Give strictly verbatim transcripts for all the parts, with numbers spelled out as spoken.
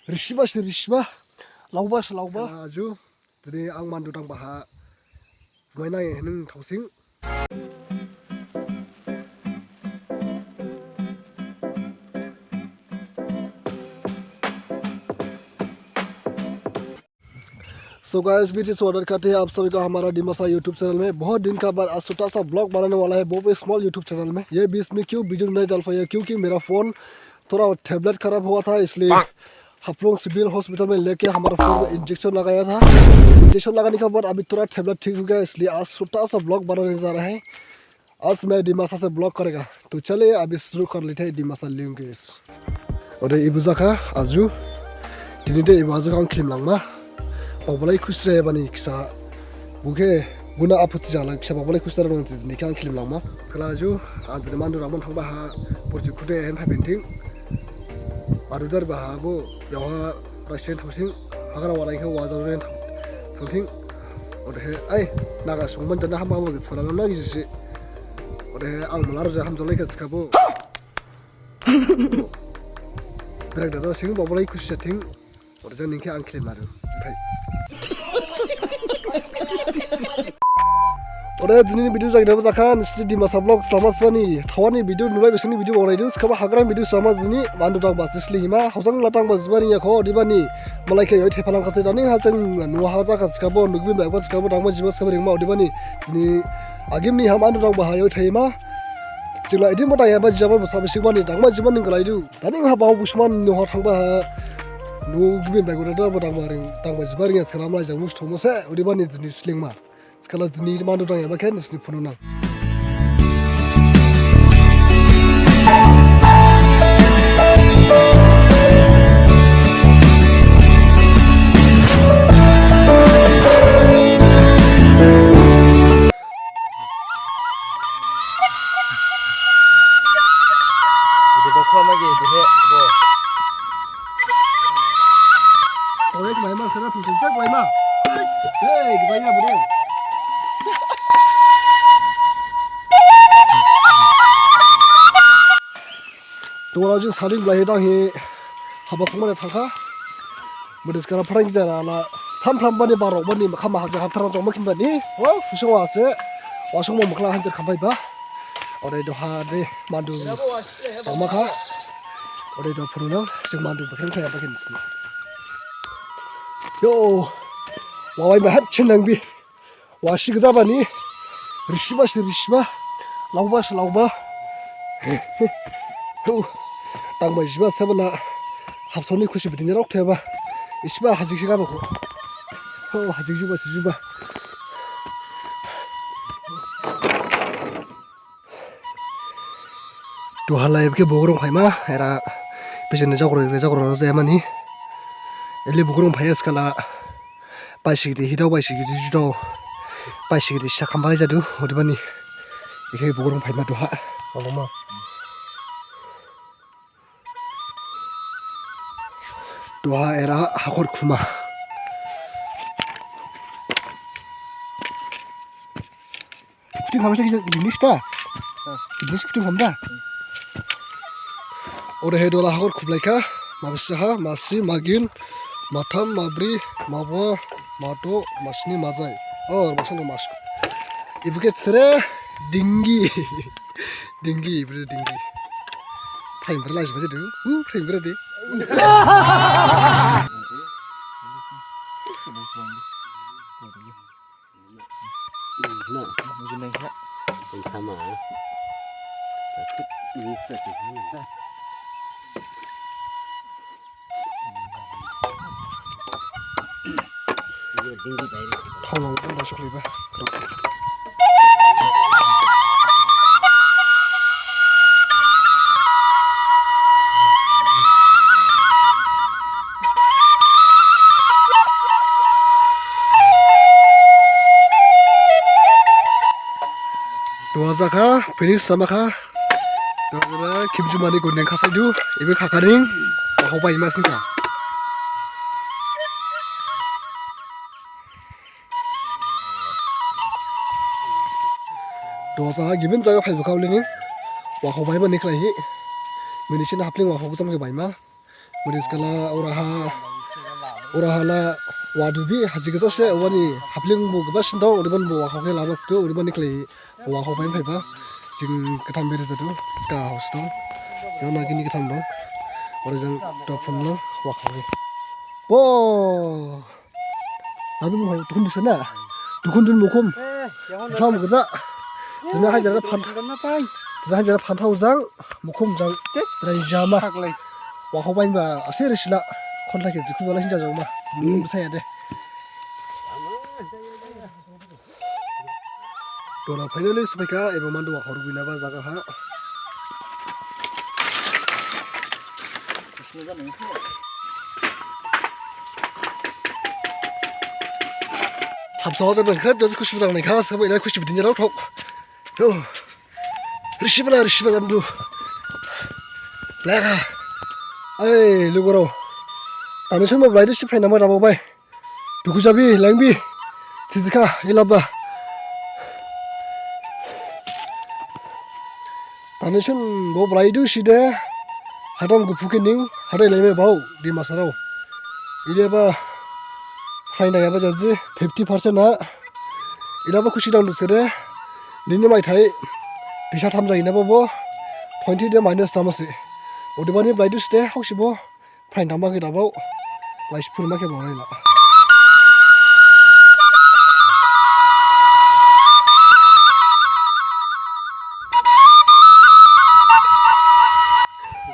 Risiba si risiba, lauba si lauba. Sala aju, dini ang mandu dangbaha, bumainai hinang thaosing. So guys, बीच से ऑर्डर करते हैं आप सभी का हमारा दिमासा YouTube चैनल में। बहुत दिन का बाद आज छोटा सा ब्लॉग बनाने वाला है, वो भी स्मॉल YouTube चैनल में। ये बीच में क्यों वीडियो नहीं डाल पाया, क्योंकि मेरा फ़ोन थोड़ा टैबलेट खराब हुआ था, इसलिए हाफलोंग सिविल हॉस्पिटल में लेके हमारा फ़ोन में इंजेक्शन लगाया था। इंजेक्शन लगाने के बाद अभी थोड़ा टैबलेट ठीक हो गया, इसलिए आज छोटा सा ब्लॉग बनाने जा रहा है। आज मैं दिमासा से ब्लॉग करेगा। तो चलिए अभी शुरू कर लेते हैं Dimasa language. Ode ibu jakha aju. Dini de ibu aju ang khlim langma. Babolai khusre bani kisa. Bukhe buna aphuti jala kisa babolai khusre bani nis ni ang khlim langma. Skala aju, ang dini mandu ramon thangbaha, burju khude hen phaiphinthing. Adu dar baha bo, yaha Restaurant thaosing, hagra walai khe wajao restaurant thaosing. Odehe, ai, naga sungman jana hamba hamba git sala na gisi. Odehe, ang malar ja hamjalai khe sikabo. Berak dada sing, babolai khusi jathing. Ode jang ningkhe ang khlim laru. Othai. Ode dini video jagdaba jakhan, sili Dimasa vlog selama sebani. Thawani video nulai besini video bawnaidu, sekaba hagra video selama dini, mandu dangba sili hima, hausang latang ba jibani yakho, odebani. Malai khe yoi thephalang khase dani, ha jang nuha jakha sekabo, nugibin baikba sekabo, dangba jiba sekabo ringma, odebani. Dini agimni ha mandu dangba ha yoi thema. Jingla idin bo dangyaba jaba bo sabi sikmani, dangba jibani galaidu. Dani ha bahu busman nuha thangba ha. Nugibin baikba dada bo dangba ring, dangba jiba ring ya sekala malai jang mus thomose, odebani dini slingma. Skala dini mandu dangyaba khe nisini phununang. Ide bokho ma ge ide he bo. Oye, kemana mas kena pusing cek, kemana? Hei, kesana bude. Tuh, jing saling belahi dang hi. Haba sungmane thangkha. Mudis kara pharang jara la. Phlam phlam bani barok bani makham mahak jaham tharang jong makhin bani. Wa, fusung wa se. Wa sungma makhla hanjar khambai ba. Ode doha de mandu. Tangmakha. Ode do phurunang, jing mandu bakhin khlaiya bakhin sini. Yo, wawai mahap chinang bi. Wasi gajabani, risiba si risiba, lauba si lauba. Hu, tangba jiba sabala, hapsoni khusi bidin rok theba. Isiba hajik si gabakho. Hu, hajik juba si juba. Duha lai bokhe bogrong phaima, era pejeni jogrong, jogrong jaya mani. Eli bogrong phaiya skala, baisi gidi hidao, baisi gidi judao, baisi gidi sakham balai jadu, odebani. Ekhe bogrong phaima duha, maloma. Duha era hakhor khuma. Kuting hamsa kisa English ta? English kuting hamda? Ode he dola hakhor khublai kha, mabisa ha, masi, magin, matham, mabri, mabwa, mato, masni, majai. Oh, masang do mas. Ibu khe sere dingi. Dingi, ibu dingi. Phain bra lajba jadu. Hu, phain bra de. Thong nang bang da sokliba. Duha jakha, finish sama kha. Duha jakha, khimjumani gundeng khasaidu, ibe khakhaning, wakhok baima singkha. Duha jakha, gibin jaga phaibu khaolini, wakhok baima nikhlaihi, minisini hapling wakhok jam khe baima. Boni skala oraha, oraha la wa dubi, haji gajase, wani hapling bo gaba sindong, uriban bo wakhao khe lama situ, uriban ni khlai wakhao phain phaiba. Jing gatham beri jadu, ska house dong. Yang na gini gatham dong. Ora jang dopun lo wakhao khe. Bo! Adu mo dukhun dusa na. Dukhun dun mukhum. Dukhun gaja. Jina hajara phan. Jina hajara phan thao jang mukhum jang. Rai jama. Wakhao bain ba ase risila. Khonthai khe jikhu bala hinja jama. Jini mukhum saya de. Duhala finally sophaikha, ebo mandu wakhao rubinaba jaga ha. Thamsa hote bang khrep, jadi khusi bidang naikha, sabo ila khusi bidin jarao thok. Yo. Risiba la, risiba jamdu. Laka. Ai, lugurao. Tani sumba blai dusi phainama dabo bai. Dukhu jabi, lengbi, thijikha, ilaba. Tani sun bo blai du side, hadam guphu khe ning, hadai laime bao, Dimasarao. Ilaba, phain dayaba jadi, fifty percent na. Ilaba khusi dang du sede, nini maithai, bisa tham jainaba bo, twenty de minus jamase. Odebani blai du side, haksibo, Phain thangma khe dabao, laisi phurima khe baolaila.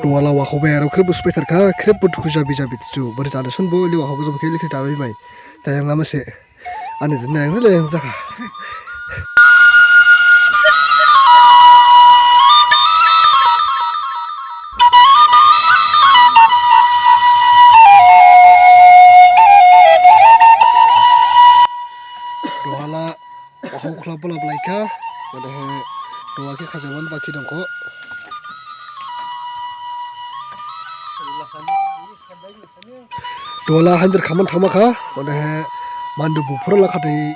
Duhala wakhao bai aro khrip bo sophaitharkha, khrip bo dukhu jabi jabi thidu. Bari tani sun bo ili wakhao gajam khe ili khe dabai mai. Tayang lama se. Ani jini yang jini yang jakha. Duhala wakhao khlap bala blaikha, odehe duha khe khajaoman baki dongkho. Duhala hanjar khaman thangma kha, odehe mandu bo phurala khathai,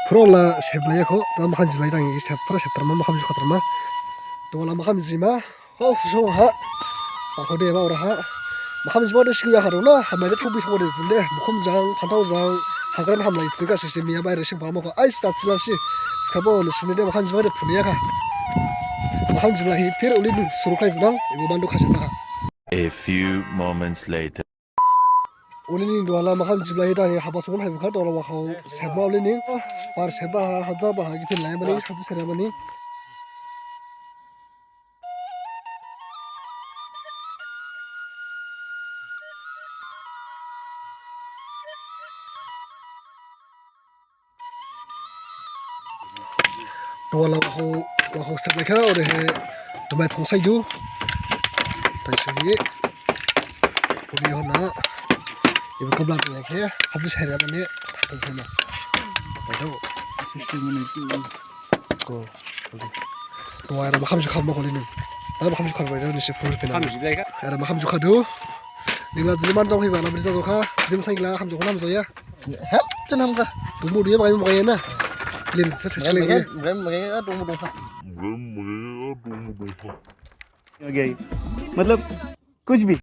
phurala seblaiya kho, da makham jiblai dang, sep phura septharma, makham jukhatharma. Duhala makham jima, ho, so ha. Bakho de ba oraha. Makham jiba de singya kha dong na, hamlai de thobi thobi de jinde, mukhum jang, phanthao jang, hagran hamlai jingkha sisi miya bai re sing ba ma kho, ai sta thila si. Sikhabo ni sini de makham jiba de phuniya kha. Makham jibla hi phir uli ning suru khlai bunang, ebo mandu khasin ba kha. A few moments later. Uli ning duhala makham jibla hi dang hi haba songma hai bukha duhala wakhao sepma uli ning. Par sepba ha, haja ba ha, giphin lai mani, haja sera mani. Duhala wakhao, wakhao seplaikha, odehe dumai phung saidu. Taisu hi. Phung yaona. Ibu kebla phung yakhe, haji sairia mane, phung phung na. Baidao. System mane tu. Ko. Duha era makham jukha ma kholi ning. Era makham jukha bai, nisi phung phung na. Makham jiblai kha. Era makham jukha du. Ningla jini man dong hiba, na brisa jokha. Jini saikla ham jokha, ham joya. Hep, chen hamkha. Dongmu duya, magai magai na. Lim sa thak lagi. Magai, magai, dongmu dongkha. Magai, magai, dongmu dongkha. Okay. मतलब कुछ भी।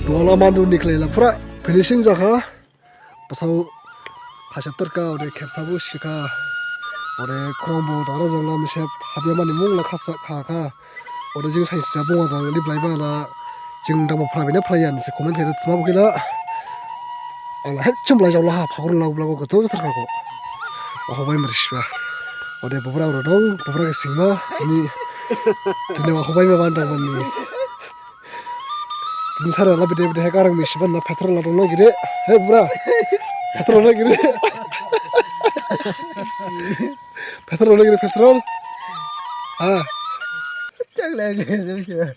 Duhala mandu ni khlaila phura finishing jakha. Basao khasep tharkha, ode khepsabo sikha, ode khorongbo dara jangla misep habya mani mungla khasa khakha, ode jing sainsa bonga jang liblaiba la, jing dangma phlabina phlaiya nisi comment khaida thima bo khela, angla hekcham blai jaola ha, phakhor la blago gathao tharkha kho, wakhao bai marisiba, ode bubra ura dong, bubra khe singma, jini, jini wakhao bai ma bandang mani. Jini sara la bede bede he karang misi ban na petrol la dong lagi de. He bura. Petrol lagi de. Petrol lagi de petrol. Ha. Chak lagi de.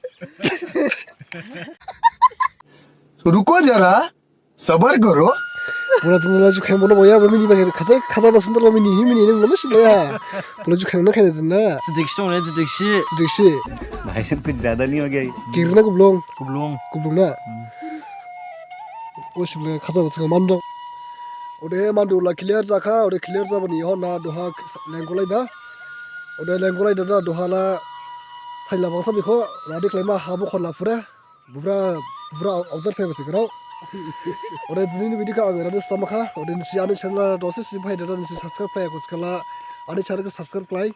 रुको जरा, सबर करो। Bura tu la ju khem bono boya, bami ni ba khasa, khasa ba sundar bami ni, hi mini, ni nama si boya. Bura ju khem na khem na. Jidiksi dong le, jidiksi. Jidiksi. भाई साहब, कुछ ज्यादा नहीं हो गया ये? Kirna kublong. Kublong. Kublong na. Hmm. Bo sibla khaja basi kha mandang. Ode mandu la clear jakha, ode clear jabani ho na duha lengkolaiba. Ode lengkolai dada duha la saila bangsa bikho, radi khlaima habo khon la phure. Bubra, bubra outdoor khlaiba sikrao. Ode dini video kha ang radi samakha. Ode nisi ani channel dose si phai dada nisi subscribe khlai kho sikhala. Ani channel khe subscribe khlai.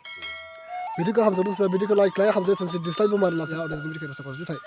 Video kha hamjao dose video khe like khlai, hamjao sensi dislike bo mari la pha. Ode dini video kha rasa kho juthai.